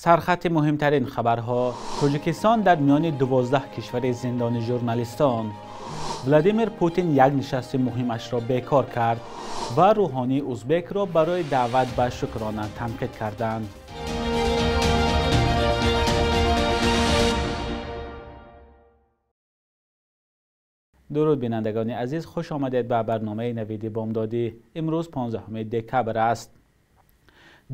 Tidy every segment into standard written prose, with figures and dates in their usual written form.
Сархати муҳимтарин хабарҳо. Тоҷикистон дар миёни 12 кишвари зиндони журналистон. Владимир Путин як нишасти муҳимашро бекор кард ва рӯҳонии узбекро барои даъват ба шукрона танқид карданд. Дуруд бинандагони азиз, хуш омадед ба барномаи навиди бомдодӣ. Имрӯз 15 декабр аст.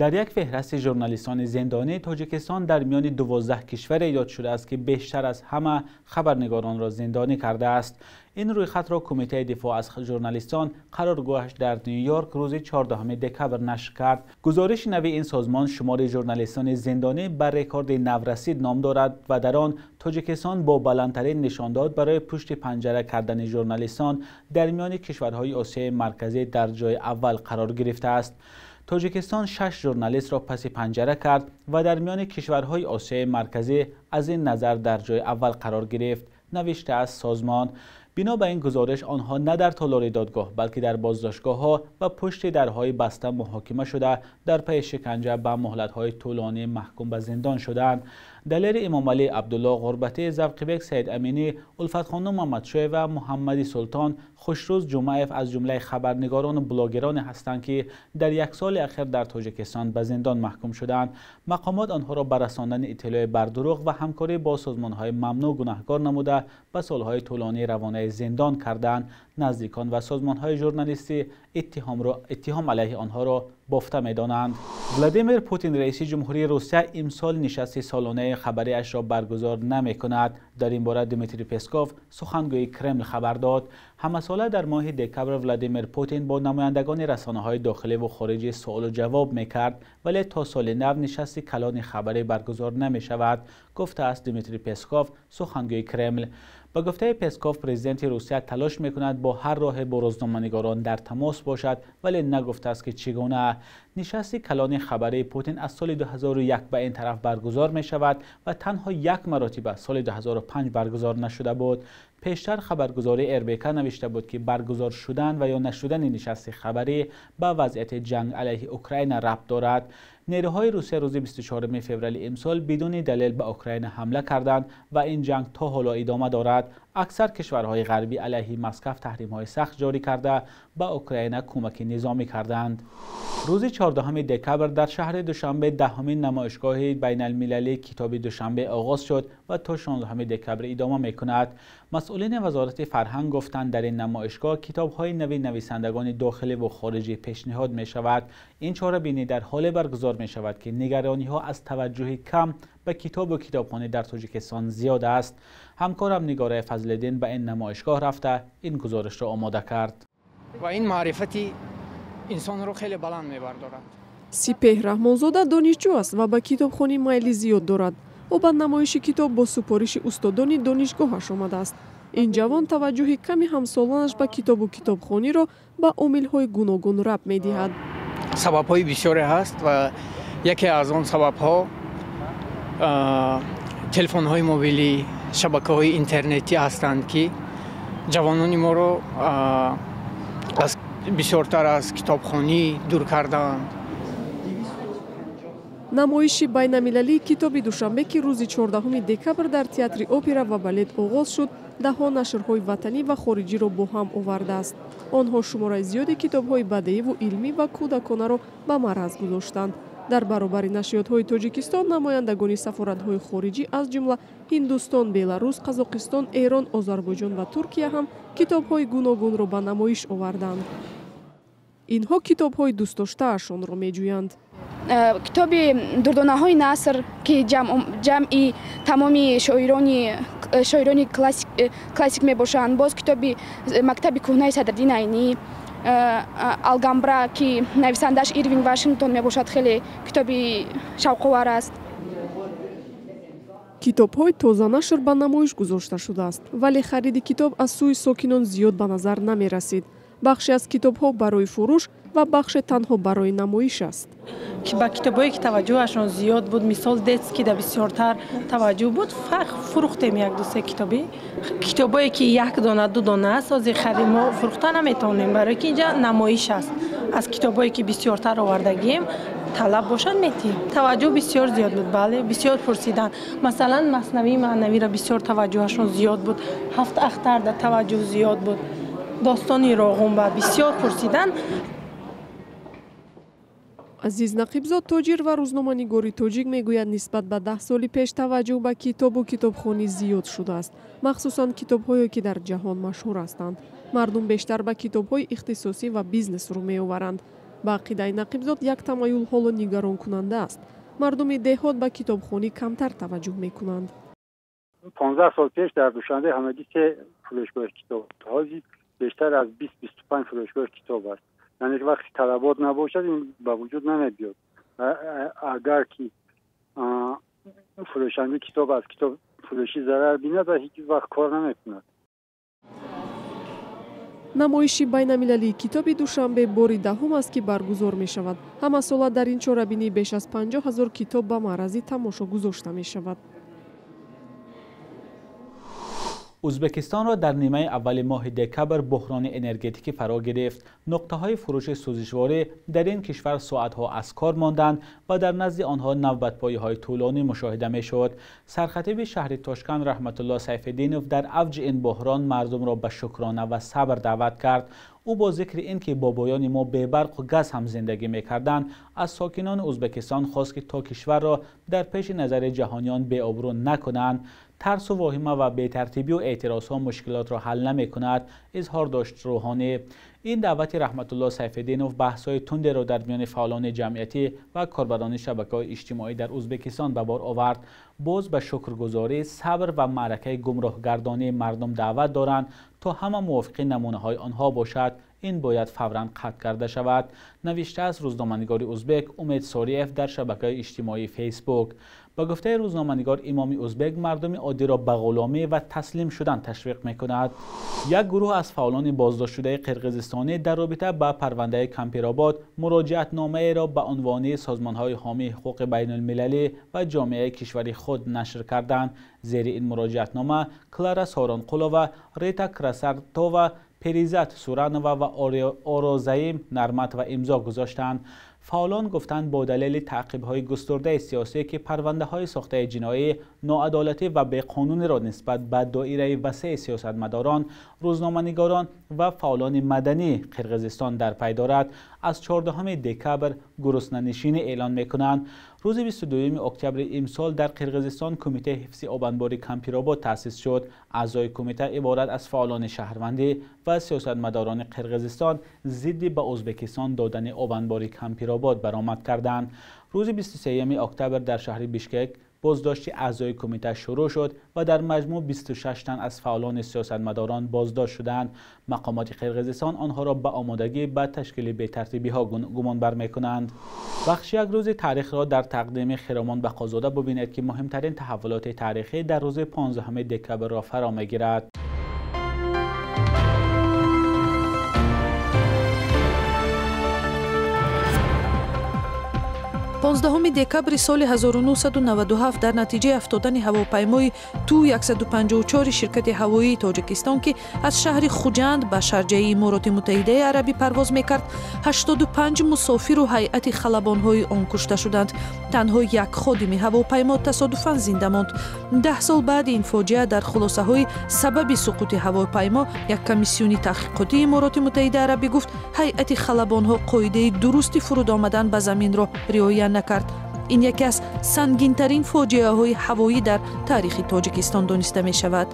Дар як феҳристи журналистони зиндонии Тоҷикистон дар миёни 12 кишваре ёд шудааст, ки бештар аз ҳама хабарнигоронро зиндонӣ кардааст. Ин рӯйхатро Кумитаи дифоъ аз журналистон қароргоҳаш дар Нью-Йорк рӯзи 14 декабр нашр кард. Гузориши нави ин созмон шумори журналистони зиндонӣ ба рекорди наврасид ном дорад ва дар он Тоҷикистон бо баландтарин нишондод барои пушти панҷара кардани журналистон дар миёни кишварҳои Осиёи Марказӣ дар ҷои аввал қарор гирифтааст. Тоҷикистон 6 журналистро паси панҷара кард ва дар миёни кишварҳои Осиёи Марказӣ аз ин назар дар ҷои аввал қарор гирифт, навиштааст созмон. Бино ба ин гузориш, онҳо на дар толори додгоҳ, балки дар боздоштгоҳҳо ва пушти дарҳои баста муҳокима шуда, дар пайи шиканҷа ба муҳлатҳои тӯлонӣ маҳкум ба зиндон шуданд. Далери Имомалӣ, Абдулло Ғурбатӣ, Завқибек Саидаминӣ, Улфатхонум Мамадшоева, Муҳаммади Султон, Хушрӯз Ҷумъаев аз ҷумлаи хабарнигорону блогероне ҳастанд, ки дар як соли ахир дар Тоҷикистон ба зиндон маҳкум шуданд. Мақомот онҳоро ба расондани иттилои бардурӯғ ва ҳамкорӣ бо созмонҳои мамнӯъ гунаҳкор намуда, ба солҳои тӯлонӣ равонаи зиндон карданд. Наздикон ва созмонҳои журналистӣ иттиҳом алайҳи онҳоро бофта медонанд. Владимир Путин, раиси ҷумҳурии Русия, имсол нишасти солонаи хабариашро баргузор намекунад. Дар ин бора Дмитрий Песков, сухангӯи Кремл, хабар дод. Ҳамасола дар моҳи декабр Владимир Путин бо намояндагони расонаҳои дохилӣ ва хориҷӣ суолу ҷавоб мекард, вале то соли нав нишасти калони хабарӣ баргузор намешавад, гуфтааст Дмитрий Песков, сухангӯи Кремл. Ба гуфтаи Песков, президенти Русия талош мекунад бо ҳар роҳе бо рӯзноманигорон дар тамос бошад, вале нагуфтааст, ки чӣ гуна. Нишасти калони хабарии Путин аз соли 2001 ба ин тараф баргузор мешавад ва танҳо як маротиба соли 2005 баргузор нашуда буд. Пештар хабаргузории РБК навишта буд, ки баргузор шудан ва ё нашудани нишасти хабарӣ ба вазъияти ҷанг алайҳи Украина рабт дорад. Нерӯҳои Русия рӯзи 24 феврали имсол бидуни далел ба Украина ҳамла карданд ва ин ҷанг то ҳоло идома дорад. Аксар кишварҳои ғарбӣ алайҳи Москва таҳримҳои сахт ҷорӣ карда, ба Украина кӯмаки низомӣ карданд. Рӯзи 14 декабр дар шаҳри Душанбе 10-умин намоишгоҳи байналмилалии китоби Душанбе оғоз шуд ва то 16 декабр идома мекунад. Масъулини вазорати фарҳанг гуфтанд, дар ин намоишгоҳ китобҳои нави нависандагони дохилӣ ва хориҷӣ пешниҳод мешавад. Ин чорабинӣ дар ҳоле баргузор мешавад, ки нигарониҳо аз таваҷҷӯҳи кам ба китобу китобхонӣ дар Тоҷикистон зиёд аст. Ҳамкорам Нигораи Фазлиддин ба ин намоишгоҳ рафта ин гузоришро омода кард. Ва ин маърифати инсонро хеле баланд мебардорад. Сипеҳ Раҳмонзода донишҷӯ аст ва ба китобхонӣ майли зиёд дорад. Ӯ ба намоиши китоб бо супориши устодони донишгоҳаш омадааст. Ин ҷавон таваҷҷӯҳи ками ҳамсолонаш ба китобу китобхониро ба омилҳои гуногун рабт медиҳад. Сабабҳои бисёре ҳаст ва яке аз он сабабҳо телефонҳои мобилӣ, шабакаҳои интернетӣ ҳастанд, ки ҷавонони моро аз бисёртар аз китобхонӣ дур кардаанд. Намоиши байналмилалии китоби Душанбе, ки рӯзи 14 декабр дар театри опера ва балет оғоз шуд, даҳҳо нашрҳои ватанӣ ва хориҷиро бо ҳам овардааст. Онҳо шумораи зиёди китобҳои бадеиву илмӣ ва кӯдаконаро ба мараз гузоштанд. Дар баробари нашриётҳои Тоҷикистон намояндагони сафоратҳои хориҷӣ аз ҷумла Ҳиндустон, Беларус, Қазоқистон, Эрон, Озарбойҷон ва Туркия ҳам китобҳои гуногунро ба намоиш оварданд. Инҳо китобҳои дӯстдоштаашонро меҷӯянд. Китоби дурдонаҳои наср, ки ҷамъи тамоми шоирони классик мебошанд, боз китоби мактаби кӯҳнаи Садриддин Айнӣ, Алгамбра, ки нависандааш Ирвинг Вашингтон мебошад, хеле китоби шавқовар аст. Китобҳои тозанашр ба намоиш гузошта шудааст, вале хариди китоб аз сӯи сокинон зиёд ба назар намерасид. Бахше аз китобҳо барои фурӯш ва бахше танҳо барои намоиш аст. Ба китобҳое ки таваҷҷӯҳашон зиёд буд, мисол детский да бисёртар таваҷҷӯҳ буд, фурӯхтем як ду се китоби. Китобое ки як дона ду дона аст, ҳозир мо фурӯхта наметавонем, барои ки инҷа намоиш аст. Аз китобое ки бисёртар овардагием, Талаб бошад метиҳем. Таваҷҷӯҳ бисёр зиёд буд, бале, бисёр пурсиданд. Масалан, маснавии маънавиро бисёр таваҷҷӯҳашон зиёд буд. Ҳафт ахтарда таваҷҷӯҳ зиёд буд. Достони Роғунба бисёр пурсиданд. Азиз Нақибзод, тоҷир ва рӯзноманигори тоҷик, мегӯяд, нисбат ба 10 соли пеш таваҷҷӯҳ ба китобу китобхонӣ зиёд шудааст, махсусан китобҳое, ки дар ҷаҳон машҳур ҳастанд. Мардум бештар ба китобҳои ихтисосӣ ва бизнес рӯ меоваранд. Ба ақидаи Нақибзод, як тамаюл ҳоло нигаронкунанда аст. Мардуми деҳот ба китобхонӣ камтар таваҷҷӯҳ мекунанд. 15 сол пеш дар Душанбе ҳамагӣ 3 фурӯшгоҳи китоб, ҳозир бештар аз 20-25 фурӯшгоҳи китоб аст. Яъне вақти талабот набошад, ин ба вуҷуд намебиёд. Агар ки фурӯшандаи китоб аз китоб фурӯшӣ зарар бинад, ва ҳеҷ вақт кор намекунад. Намоиши байналмилалии китоби Душанбе бори 10-ум аст, ки баргузор мешавад. Ҳамасола дар ин чорабинӣ беш аз 50 000 китоб ба маърази тамошо гузошта мешавад. Ӯзбекистонро дар нимаи аввали моҳи декабр буҳрони энергетикӣ фаро гирифт. Нуқтаҳои фурӯши сӯзишворӣ дар ин кишвар соатҳо аз кор монданд ва дар назди онҳо навбатпоиҳои тӯлонӣ мушоҳида мешуд. Сархатиби шаҳри Тошканд Раҳматулло Сайфиддинов дар авҷи ин буҳрон мардумро ба шукрона ва сабр даъват кард. Ӯ бо зикри ин ки бобоёни мо бебарқу газ ҳам зиндагӣ мекарданд, аз сокинони Ӯзбекистон хост, ки то кишварро дар пеши назари ҷаҳониён беобрӯ накунанд. Тарсу воҳима ва бетартибию эътирозҳо мушкилотро ҳал намекунад, изҳор дошт рӯҳонӣ. Ин даъвати Раҳматулло Сайфиддинов баҳсҳои тундеро дар миёни фаъолони ҷамъиятӣ ва корбарони шабакаҳои иҷтимоӣ дар Ӯзбекистон ба бор овард. Боз ба шукргузорӣ, сабр ва маъракаи гумроҳгардонии мардум даъват доранд, то ҳама мувофиқи намунаҳои онҳо бошад. Ин бояд фавран қатъ карда шавад, навиштааст рӯзноманигори ӯзбек Умед Сориев дар шабакаи иҷтимоии Фейсбук. Ба гуфтаи рӯзноманигор, имоми ӯзбек мардуми оддиро ба ғуломӣ ва таслим шудан ташвиқ мекунад. Як гурӯҳ аз фаъолони боздоштшудаи қирғизистонӣ дар робита ба парвандаи Кампиробод муроҷиатномаеро ба унвони созмонҳои ҳомии ҳуқуқи байналмилалӣ ва ҷомеаи кишвари худ нашр карданд. Зери ин муроҷиатнома Клара Соронқулова, Рита Красартова, Перизат Суранова ва Орозаим Нарматова имзо гузоштанд. Фаъолон гуфтанд, бо далели таъқибҳои густурдаи сиёсӣ, ки парвандаҳои сохтаи ҷиноӣ, ноадолатӣ ва беқонуниро нисбат ба доираи васеи сиёсатмадорон, рӯзноманигорон ва фаъолони мадании Қирғизистон дар пай дорад, аз 14 декабр гуруснанишинӣ эълон мекунанд. Рӯзи 22 октябри имсол дар Қирғизистон Кумитаи ҳифзи обанбори Кампиробод таъсис шуд. Аъзои кумита иборат аз фаъолони шаҳрвандӣ ва сиёсатмадорони Қирғизистон зидди ба Ӯзбекистон додани обанбори Кампиробод баромад карданд. Рӯзи 23 октябр дар шаҳри Бишкек боздошти аъзои кумита шурӯъ шуд ва дар маҷмӯъ 26 тан аз фаъолони сиёсатмадорон боздошт шуданд. Мақомоти Қирғизистон онҳоро ба омодагӣ ба ташкили бетартибиҳо гумонбар мекунанд. Бахши як рӯзи таърихро дар тақдими Хиромон Бақозода бубинед, ки муҳимтарин таҳаввулоти таърихӣ дар рӯзи 15 декабрро фаро мегирад. 15 декабри соли 1997 дар натиҷаи афтодани ҳавопаймои Ту-154 ширкати ҳавоии Тоҷикистон, ки аз шаҳри Хуҷанд ба Шарҷаи Имороти Муттаҳидаи Арабӣ парвоз мекард, 85 мусофиру ҳайати халабонҳои он кушта шуданд. Танҳо як ходими ҳавопаймо тасодуфан зинда монд. 10 сол баъди ин фоҷиа дар хулосаҳои сабаби суқути ҳавопаймо як комиссиони таҳқиқотии Имороти Муттаҳидаи Арабӣ гуфт, ҳайати халабонҳо қоидаи дурусти фуруд омадан ба заминро риоя накард. Ин яке аз сангинтарин фоҷиаҳои ҳавоӣ дар таърихи Тоҷикистон дониста мешавад.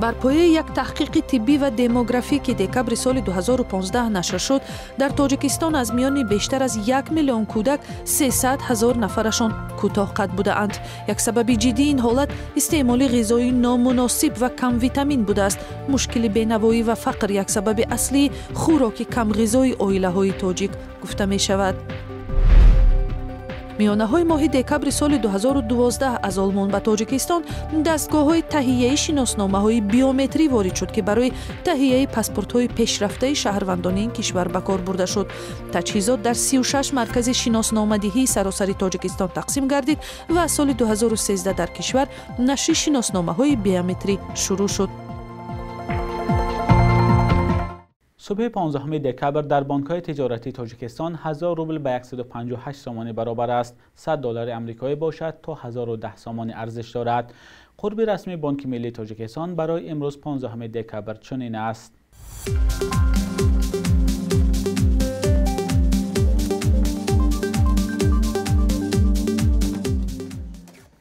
Бар пояи як таҳқиқи тиббӣ ва демографӣ, ки декабри соли 2015 нашр шуд, дар Тоҷикистон аз миёни бештар аз 1 миллион кӯдак 300 ҳазор нафарашон кӯтоҳқад будаанд. Як сабаби ҷиддии ин ҳолат истеъмоли ғизои номуносиб ва камвитамин будааст. Мушкили бенавоӣ ва фақр як сабаби аслии хӯроки камғизои оилаҳои тоҷик гуфта мешавад. Миёнаҳои моҳи декабри соли 2012 аз Олмон ба Тоҷикистон дастгоҳҳои таҳияи шиносномаҳои биометрӣ ворид шуд, ки барои таҳияи паспортҳои пешрафтаи шаҳрвандони ин кишвар ба кор бурда шуд. Таҷҳизот дар 36 маркази шиносномадиҳии саросари Тоҷикистон тақсим гардид ва аз соли 2013 дар кишвар нашри шиносномаҳои биометрӣ шурӯъ шуд. Субҳи 15 декабр дар бонкҳои тиҷоратии Тоҷикистон 1000 рубл ба 158 сомонӣ баробар аст. 100 доллари амрикоӣ бошад то 1010 сомонӣ арзиш дорад. Қурби расмии Бонки миллии Тоҷикистон барои имрӯз 15 декабр чунин аст.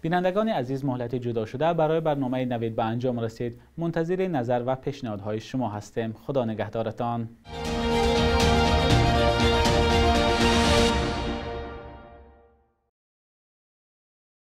Бинандагони азиз, муҳлати ҷудошуда барои барномаи Навид ба анҷом расид. Мунтазири назар ва пешниҳодҳои шумо ҳастем. Худо нигаҳдоратон.